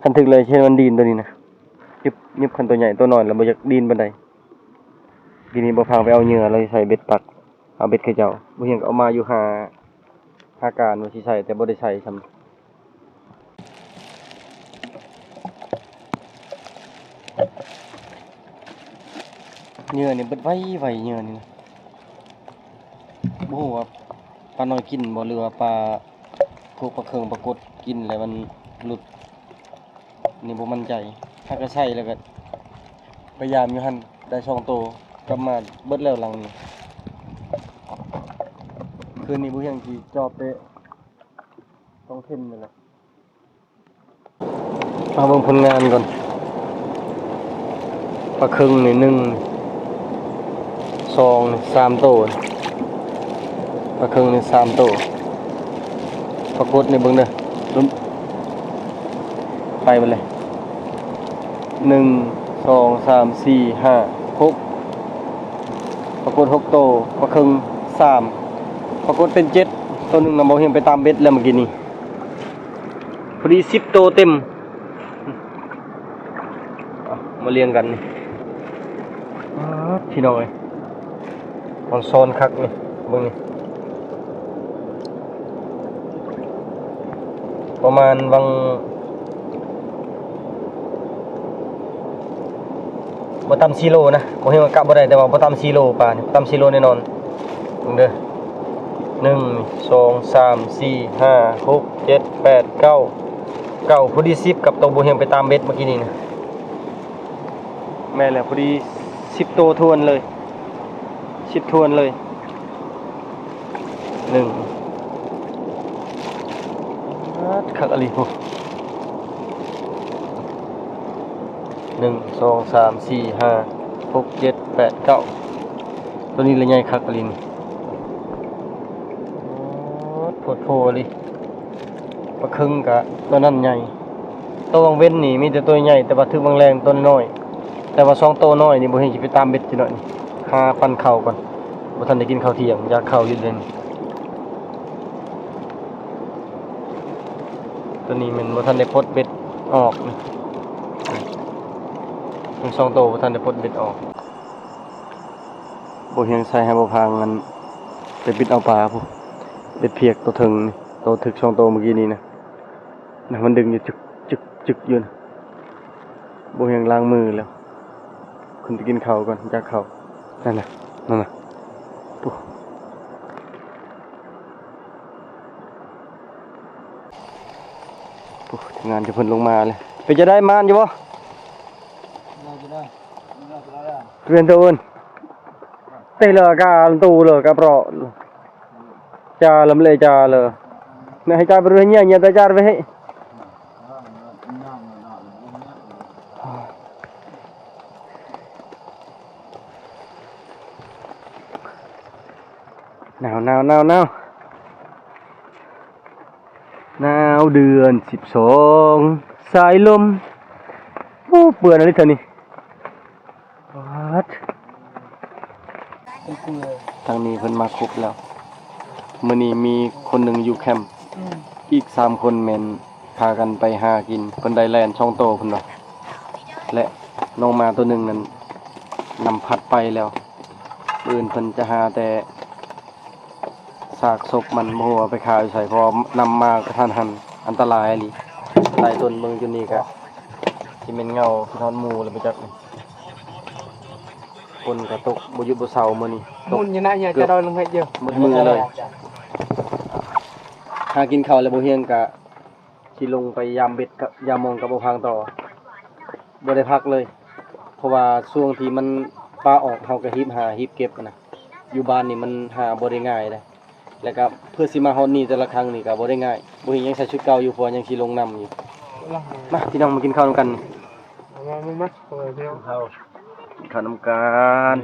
ຄັນຖືກເລີຍ ເຊັ່ນມັນດີນໂຕນີ້ນະ ຍຶບ ຍຶບ. ຄັນໂຕໃຫຍ່ໂຕນ້ອຍແລ້ວບໍ່ຢາກດີນປານໃດ. ກີ້ນີ້ບໍ່ພາໄປເອົາເຫຍື່ອ ແລ້ວຊິໃສ່ເບັດປັກ ເອົາເບັດເຂົາເຈົ້າ. ບໍ່ຮຽງກໍເອົາມາຢູ່ ຫາ ຫາການວ່າຊິໃສ່ ແຕ່ບໍ່ໄດ້ໃສ່ຊ້ຳ. ເຫຍື່ອນີ້ເບິດໄວໆ ເຫຍື່ອນີ້ນະ. ບໍ່ຮູ້ວ່າປານ້ອຍກິນບໍ່ ຫຼືວ່າປາ ພວກປາເຄິ່ງປາກົດກິນແລ້ວມັນຫຼຸດ. ນີ້ບໍ່ໝັ້ນໃຈ. ຫາກະໃສ່ແລ້ວກະພະຍາຍາມຢູ່ຫັ້ນ ໄດ້ສອງໂຕ ກັບມາເບິດແລ້ວຫຼັງນີ້. ຄືນນີ້ບໍ່ຮຽງຊິຈອບເຕະ ຕ້ອງເທັນນີ້ແຫຼະ. ມາເບິ່ງຜົນງານກ່ອນ. ປາເຄິ່ງນີ້ໜຶ່ງ ສອງ ສາມໂຕ. ປາເຄິ່ງນີ້ສາມໂຕ. ປາກົດນີ້ເບິ່ງເດີ ໄປເບິດເລີຍ. ໜຶ່ງ ສອງ ສາມ ສີ່ ຫ້າ ຫົກ ປາກົດຫົກໂຕ. ປາເຄິ່ງສາມ ປາກົດເປັນເຈັດ. ໂຕໜຶ່ງນະ ບໍ່ຮຽງໄປຕາມເບັດແລ້ວເມື່ອກີ້ນີ້. ພໍດີສິບໂຕເຕັມ. ເອົາມາລຽງກັນນີ້ ອ້າ ພີ່ນ້ອງເອີຍ ອອນຊອນຄັກນີ້. ເບິ່ງນີ້ ປະມານຫວ່າງ ບໍ່ຕ່ຳສີ່ໂລນະ. ບໍ່ເຫັນວ່າກະບໍ່ໄດ້ ແຕ່ວ່າບໍ່ຕ່ຳສີ່ໂລ. ປານີ້ບໍ່ຕ່ຳສີ່ໂລແນ່ນອນ. ເບິ່ງເດີ ໜຶ່ງ ສອງ ສາມ ສີ່ ຫ້າ ຫົກ ເຈັດ ແປດ ເກົ້າ ເກົ້າ ພໍດີສິບ ກັບໂຕບໍ່ຮຽງໄປຕາມເບັດເມື່ອກີ້ນີ້ນະ. ແມ່ນແລ້ວ ພໍດີສິບໂຕຖ້ວນເລີຍ ສິບຖ້ວນເລີຍ. ໜຶ່ງ ຄັກອີ່ຫຼີພຸ້ນ. ໜຶ່ງ ສອງ ສາມ ສີ່ ຫ້າ ຫົກ ເຈັດ ແປດ ເກົ້າ. ໂຕນີ້ລະໃຫຍ່ຄັກອີ່ຫຼີນີ້. ໂອ້ ໂພດໂພອີ່ຫຼີ. ປາເຄິ່ງກະໂຕນັ້ນໃຫຍ່. ໂຕຫວ່າງເວັນນີ້ມີແຕ່ໂຕໃຫຍ່ ແຕ່ວ່າຖືກຫວ່າງແລງໂຕນ້ອຍ. ແຕ່ວ່າສອງໂຕນ້ອຍນີ້ບໍ່ເຫັນຊິໄປຕາມເບັດຈັກໜ້ອຍນີ້. ຫາປັນເຂົ້າກ່ອນ. ບໍ່ທັນໄດ້ກິນເຂົ້າທ່ຽງ ຢາກເຂົ້າຢູ່ເດ. ໂຕນີ້ແມ່ນບໍ່ທັນໄດ້ປົດເບັດອອກນີ້. ທັງສອງໂຕບໍ່ທັນໄດ້ປົດເບັດອອກ. ບໍ່ຮຽງໃສ່ໃຫ້ບໍ່ພາງ ອັນ ໄປບິດເອົາປາພຸ້ນ. ເບັດພຽກໂຕເທິງນີ້ ໂຕຖືກສອງໂຕເມື່ອກີ້ນີ້ນະ. ນະ ມັນດຶງຢູ່ຈຶກໆໆຢູ່ນະ. ບໍ່ຮຽງລ້າງມືແລ້ວ ຂຶ້ນໄປກິນເຂົ້າກ່ອນ ຢາກເຂົ້າ. ນັ້ນນະ ນັ້ນນະ ໂອ້ ໂອ້ ທີມງານຈະເພິ່ນລົງມາແລ້ວ. ເປັນຈັ່ງໃດ ມານຢູ່ບໍ່? ເປັນໂຕອື່ນ ເຕະເລີການຕູເລີກາເປາະ ຈາລຳເລຈາເລີ ໃຫ້ຈາໄປເຮັດຫຍັງ ຢ່າໄປຈາໄປເຮັດ. ໜາວໆໆໆ ໜາວເດືອນສິບສອງ ສາຍລົມ. ໂອ້ ເປື້ອນອີ່ຫຼີເທື່ອນີ້ ປາດ. ທາງນີ້ເພິ່ນມາຄົບແລ້ວ. ມື້ນີ້ມີຄົນໜຶ່ງຢູ່ແຄມ ອືມ ອີກສາມຄົນແມ່ນພາກັນໄປຫາກິນ. ເພິ່ນໄດ້ແລ່ນສອງໂຕເພິ່ນວ່າ ແລະ ນ້ອງໝາໂຕໜຶ່ງນັ້ນນຳພັດໄປແລ້ວ. ມື້ອື່ນເພິ່ນຈະຫາແຕ່ ຊາກສົບມັນບໍ່ຮູ້ວ່າໄປຄາຢູ່ໃສ ເພາະວ່ານຳມາກະທັນຫັນ ອັນຕະລາຍອີ່ຫຼີ. ຫຼາຍຕົ້ນເບິ່ງຢູ່ນີ້ກະຊິແມ່ນເຫງົາ ຄິດຮອດໝູ່ແລ້ວໄປຈັກ. ຝົນກະຕົກບໍ່ຢຸດບໍ່ເຊົາມື້ນີ້ ໝຸ່ນຢູ່ນະ ເຫື່ອຈະດອຍລົງເຮັດຢູ່ ໝົດມື້ເລີຍ. ຫາກິນເຂົ້າແລ້ວ ບໍ່ຮຽງກະຊິລົງໄປຢາມເບັດກັບ ຢາມມອງກັບບໍ່ພັງຕໍ່. ບໍ່ໄດ້ພັກເລີຍ ເພາະວ່າຊ່ວງທີ່ມັນປາອອກ ເຮົາກະຮີບຫາຮີບເກັບນະ. ຢູ່ບ້ານນີ້ມັນຫາບໍ່ໄດ້ງ່າຍເດ້ ແລ້ວກະເພື່ອຊິມາຮອດນີ້ແຕ່ລະຄັ້ງນີ້ກະບໍ່ໄດ້ງ່າຍ. ບໍ່ເຫັນຍັງໃສ່ຊຸດເກົ່າຢູ່ ເພາະວ່າຍັງຊິລົງນຳຢູ່. ມາ ພີ່ນ້ອງມາກິນເຂົ້ານຳກັນ. ມາ ມາ ມາ ເຂົ້າ ກິນເຂົ້ານຳກັນ.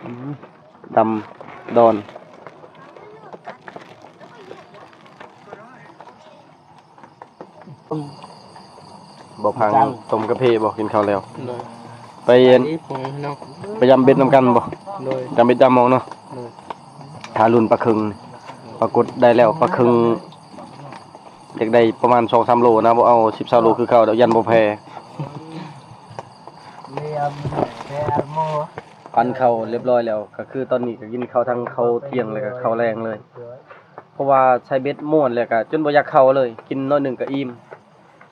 ອືມ ດຳດອນ ບໍ່ພັງຕົ້ມກາເຟບໍ່? ກິນເຂົ້າແລ້ວ ໂດຍ ໄປອັນ ໄປຢາມເບັດນຳກັນບໍ່? ໂດຍ ຢາມເບັດຢາມມອງເນາະ. ໂດຍ ຖ້າລຸ້ນປາເຄິງ ປາກົດໄດ້ແລ້ວ ປາເຄິງ ຢາກໄດ້ປະມານສອງສາມໂລນະ ບໍ່ເອົາສິບຊາວໂລຄືເກົ່າດອກ ຢ້ານບໍ່ແຜ່. ປັນເຂົ້າຮຽບຮ້ອຍແລ້ວ ກະຄືຕອນນີ້ກະກິນເຂົ້າ ທັງເຂົ້າທ່ຽງ ແລ້ວກະເຂົ້າແລງເລີຍ ເພາະວ່າໃສ່ເບັດມ່ວນແລ້ວກະຈົນບໍ່ຢາກເຂົ້າເລີຍ ກິນໜ້ອຍໜຶ່ງກະອີ່ມ.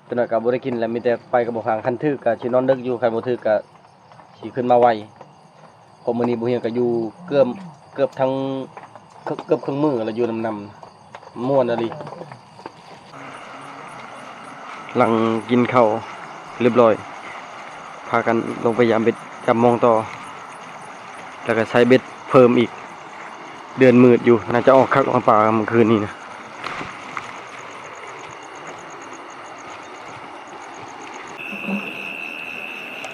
ຕົວນັ້ນກະບໍ່ໄດ້ກິນແລ້ວ ມີແຕ່ໄປກັບບໍ່ພັງ ຄັນຖືກກະຊິນອນດຶກຢູ່ ຄັນບໍ່ຖືກກະຊິຂຶ້ນມາໄວ. ເພາະມື້ນີ້ບໍ່ຮຽງກະຢູ່ເກືອບ ເກືອບທັງ ເກືອບເຄິ່ງມື້ແລ້ວ ຢູ່ນຳ ນຳ ມ່ວນອີ່ຫຼີ. ຫຼັງກິນເຂົ້າຮຽບຮ້ອຍ ພາກັນລົງໄປຢາມເບັດຢາມມອງຕໍ່ ແລ້ວກະໃສ່ເບັດເພີ່ມອີກ. ເດືອນມືດຢູ່ ໜ້າຈະອອກຄັກອອກປາມື້ຄືນນີ້ນະ.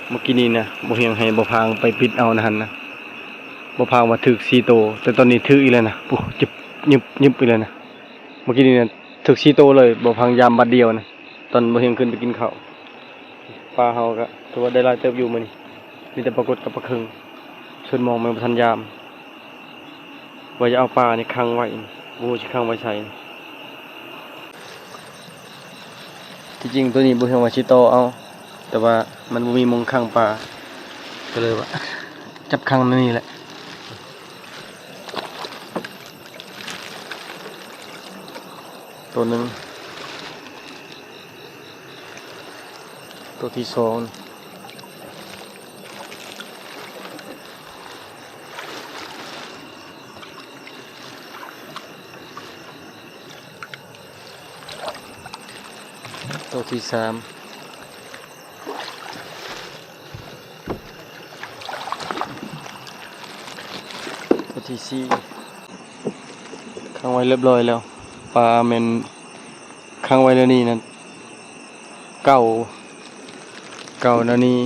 ເມື່ອກີ້ນີ້ນະ ບໍ່ຮຽງໃຫ້ບໍ່ພາງໄປປິດເອົານະຫັ້ນນະ ບໍ່ພາງວ່າຖືກສີ່ໂຕ ແຕ່ຕອນນີ້ຖືກອີກແລ້ວນະ. ປຸ ຈຶ່ບ ຍຶບ ຍຶບອີກແລ້ວນະ. ເມື່ອກີ້ນີ້ນະ ຖືກສີ່ໂຕເລີຍ ບໍ່ພາງຢາມບາດດຽວນະ ຕອນບໍ່ຮຽງຂຶ້ນໄປກິນເຂົ້າ. ປາເຮົາກະຖືວ່າໄດ້ຫຼາຍເຕີບຢູ່ມື້ນີ້ ມີແຕ່ປາກົດກັບປາເຄິງ ສ່ວນມອງແມ່ນບໍ່ທັນຢາມ. ວ່າຈະເອົາປານີ້ຂັງໄວ້ ບໍ່ຮູ້ຊິຂັງໄວ້ໃສ. ທີ່ຈິງໂຕນີ້ບໍ່ຮຽງວ່າຊິຕໍ່ເອົາ ແຕ່ວ່າມັນບໍ່ມີໝ່ອງຂັງປາ ກະເລີຍວ່າຈັບຂັງໃນນີ້ແຫຼະ. ໂຕໜຶ່ງ ໂຕທີສອງ ໂຕທີສາມ ໂຕທີສີ່ ຂັງໄວ້ຮຽບຮ້ອຍແລ້ວ. ປາແມ່ນຂັງໄວ້ແນວນີ້ນະ ເກົ້າ ເກົ້າແນວນີ້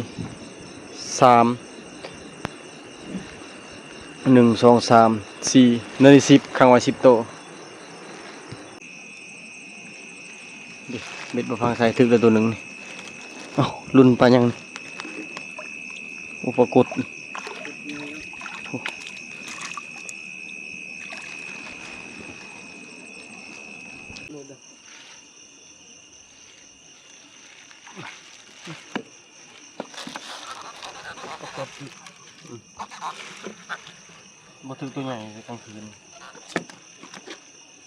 ສາມ ໜຶ່ງ ສອງ ສາມ ສີ່ ແນວນີ້ ສິບ ຂັງໄວ້ສິບໂຕ. ເບັດບໍ່ພາງໃສ່ ຖືກແລ້ວໂຕໜຶ່ງນີ້. ເອົ້າ ລຸ້ນປາຫຍັງນີ້? ໂອ້ ປາກົດ. ບໍ່ຖືກໂຕໃຫຍ່ກາງຄືນ.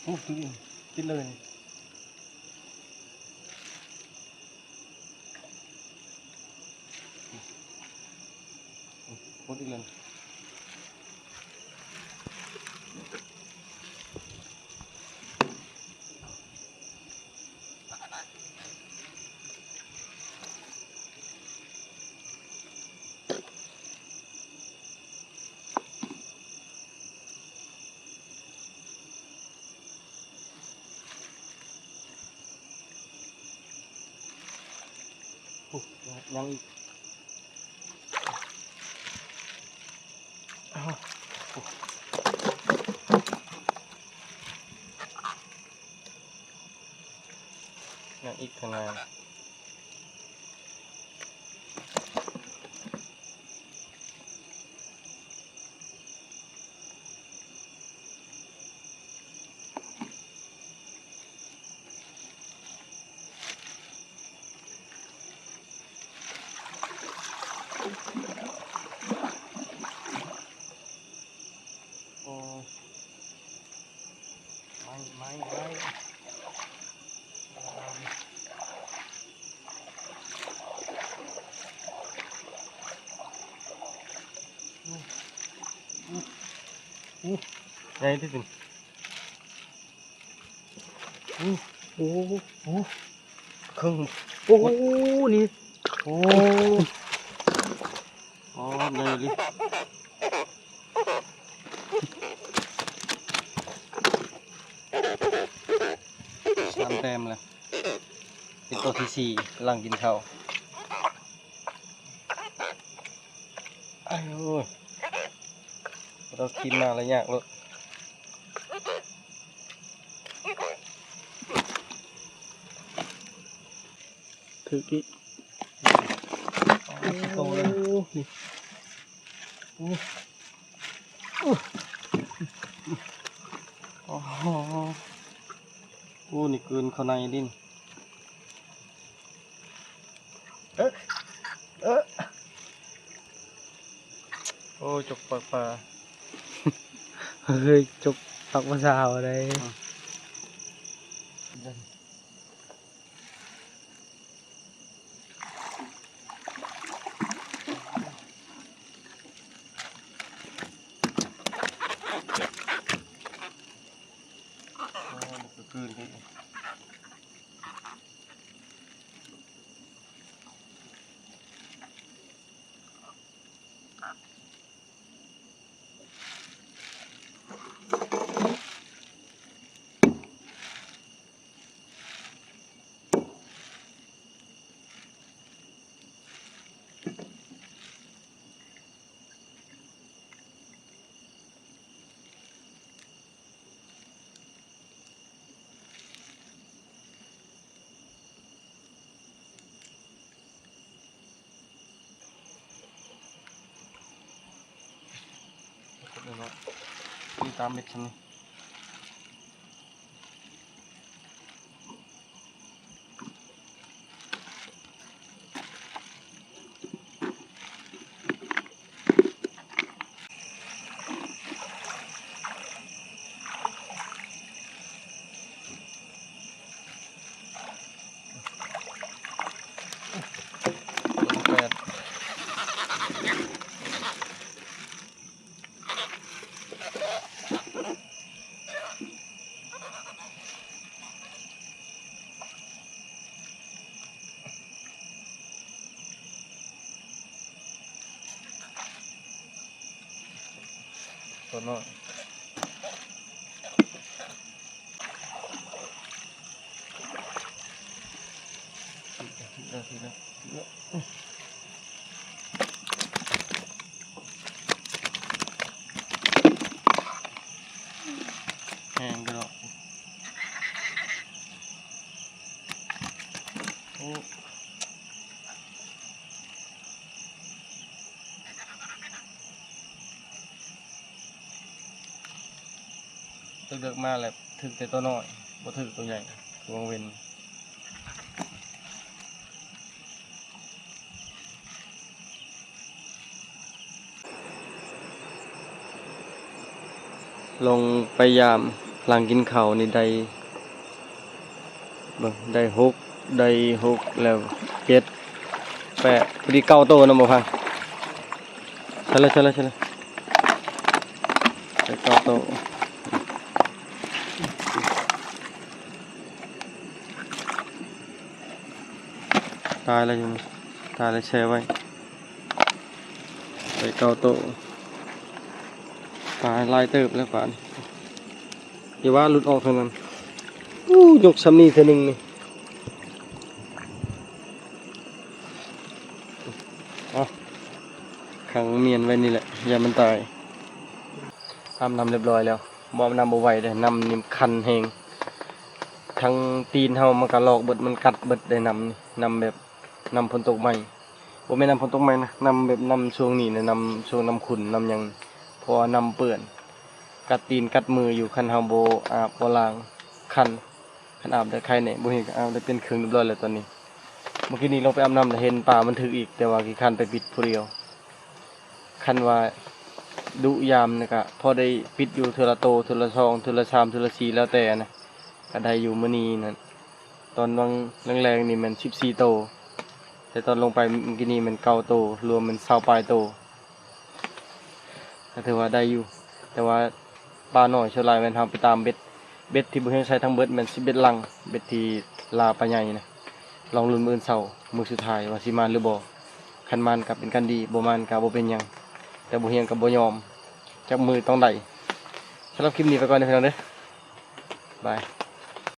ໂອ້ ຖືກອີກ ຕິດເລີຍ. ໝົດອີກແລ້ວ. ໂອ້ ຍັງອີກ ຍັງອີກຂ້າງໜ້າ. ໂອ້ ໄມ້ ໄມ້ ໄມ້ ໂອ້ ໃຫຍ່ທີ່ສຸດ. ໂອ້ ໂອ້ ເຄິ່ງ ໂອ້ ນີ້ ໂອ້ ອໍ ໃຫຍ່ອີ່ຫຼີ ສາມແຕ້ມແລ້ວ ເປັນໂຕທີສີ່ ກຳລັງກິນເຂົ້າ. ໂອ້ຍ ເຮົາຂີ່ມາລະຍາກໂລດ. ຖືກອີກ ໂອ້ ໂຕເລີຍ ນີ້ ໂອ້ ໂອ້ ໂອ້ ນີ້ກືນເຂົ້າໃນດິນ. ເອີ ເອີ ໂອ້ ຈົກປາກປາ ເຮີ້ຍ ຈົກປາກປາສາວໄດ໋. ອືມ ໂອ້ ມັນກະກືນເດ້. ນີ້ຕາມເມັດຊັ້ນນີ້. ໂຕນ້ອຍ ແຮງເດີເນາະ ໂອ້. ເລິກໆມາແລ້ວຖືກແຕ່ໂຕນ້ອຍ ບໍ່ຖືກໂຕໃຫຍ່ ຫວ່າງເວັນ. ລົງໄປຢາມຫຼັງກິນເຂົ້ານີ້ໄດ້ ເບິ່ງ ໄດ້ຫົກ ໄດ້ຫົກແລ້ວ ເຈັດ ແປດ ພໍດີເກົ້າໂຕນຳບໍ່ພັງ. ໃສ່ເລີຍ ໃສ່ເລີຍ ໃສ່ເລີຍ ໄປຕໍ່ໂຕ. ຕາຍແລ້ວຢູ່ນີ້ ຕາຍແລ້ວແຊ່ໄວ້ ໄປເກົ້າໂຕ. ປາຫຼາຍເຕີບແລ້ວປານີ້ ຢ່າວ່າຫຼຸດອອກເທົ່ານັ້ນ. ອູ້ ຍົກຊ່ຳນີ້ເທື່ອໜຶ່ງນີ້ ເອົາຂັງມ້ຽນໄວ້ນີ້ແຫຼະ ຢ່າມັນຕາຍ. ອາບນ້ຳຮຽບຮ້ອຍແລ້ວ ບໍ່ອາບນ້ຳບໍ່ໄຫວເດ້ ນ້ຳນີ້ຄັນແຮງ ທັງຕີນເຮົາມັນກະລອກເບິດ ມັນກັດເບິດເດ້ ນ້ຳນີ້ ນ້ຳແບບ ນ້ຳຝົນຕົກໃໝ່ ບໍ່ແມ່ນນ້ຳຝົນຕົກໃໝ່ນະ ນ້ຳແບບ ນ້ຳຊ່ວງນີ້ນະ ນ້ຳຊ່ວງນ້ຳຂຸ່ນ ນ້ຳຫຍັງ ເພາະວ່ານ້ຳເປື້ອນ ກັດຕີນກັດມືຢູ່ ຄັນເຮົາບໍ່ອາບບໍ່ລ້າງ ຄັນ ຄັນອາບໄດ້ໄຄແດ່ ບໍ່ເຫັນກະອາບໄດ້ ປ່ຽນເຄື່ອງຮຽບຮ້ອຍແລ້ວຕອນນີ້. ເມື່ອກີ້ນີ້ລົງໄປອາບນ້ຳ ແລ້ວເຫັນປາມັນຖືກອີກ ແຕ່ວ່າຂີ້ຄ້ານໄປປິດຜູ້ດຽວ. ຄັນວ່າດຸຍາມນີ້ກະພໍໄດ້ປິດຢູ່ເທື່ອລະໂຕ ເທື່ອລະສອງ ເທື່ອລະສາມ ເທື່ອລະສີ່ ແລ້ວແຕ່ນະ ກະໄດ້ຢູ່. ມື້ນີ້ນັ້ນ ຕອນຫວ່າງແລງໆນີ້ແມ່ນສິບສີ່ໂຕ ແຕ່ຕອນລົງໄປມື້ກີ້ນີ້ແມ່ນເກົ້າໂຕ ລວມແມ່ນຊາວປາຍໂຕ ກະຖືວ່າໄດ້ຢູ່. ແຕ່ວ່າປາໜ້ອຍ ສ່ວນຫຼາຍແມ່ນເຮົາໄປຕາມເບັດ ເບັດທີ່ບໍ່ຮຽງໃຊ້ທັງເບິດແມ່ນສິບເອັດຫຼັງ ເບັດທີ່ລ່າປາໃຫຍ່ນະ. ລອງລຸ້ນມື້ອື່ນເຊົ້າ ມື້ສຸດທ້າຍວ່າຊິມານຫຼືບໍ່ ຄັນມານກະເປັນການດີ ບໍ່ມານກະບໍ່ເປັນຫຍັງ ແຕ່ບໍ່ຮຽງກະບໍ່ຍອມ ຈັກມື້ຕ້ອງໄດ້. ສຳລັບຄລິບນີ້ໄປກ່ອນເດີພີ່ນ້ອງເດີ ບາຍ.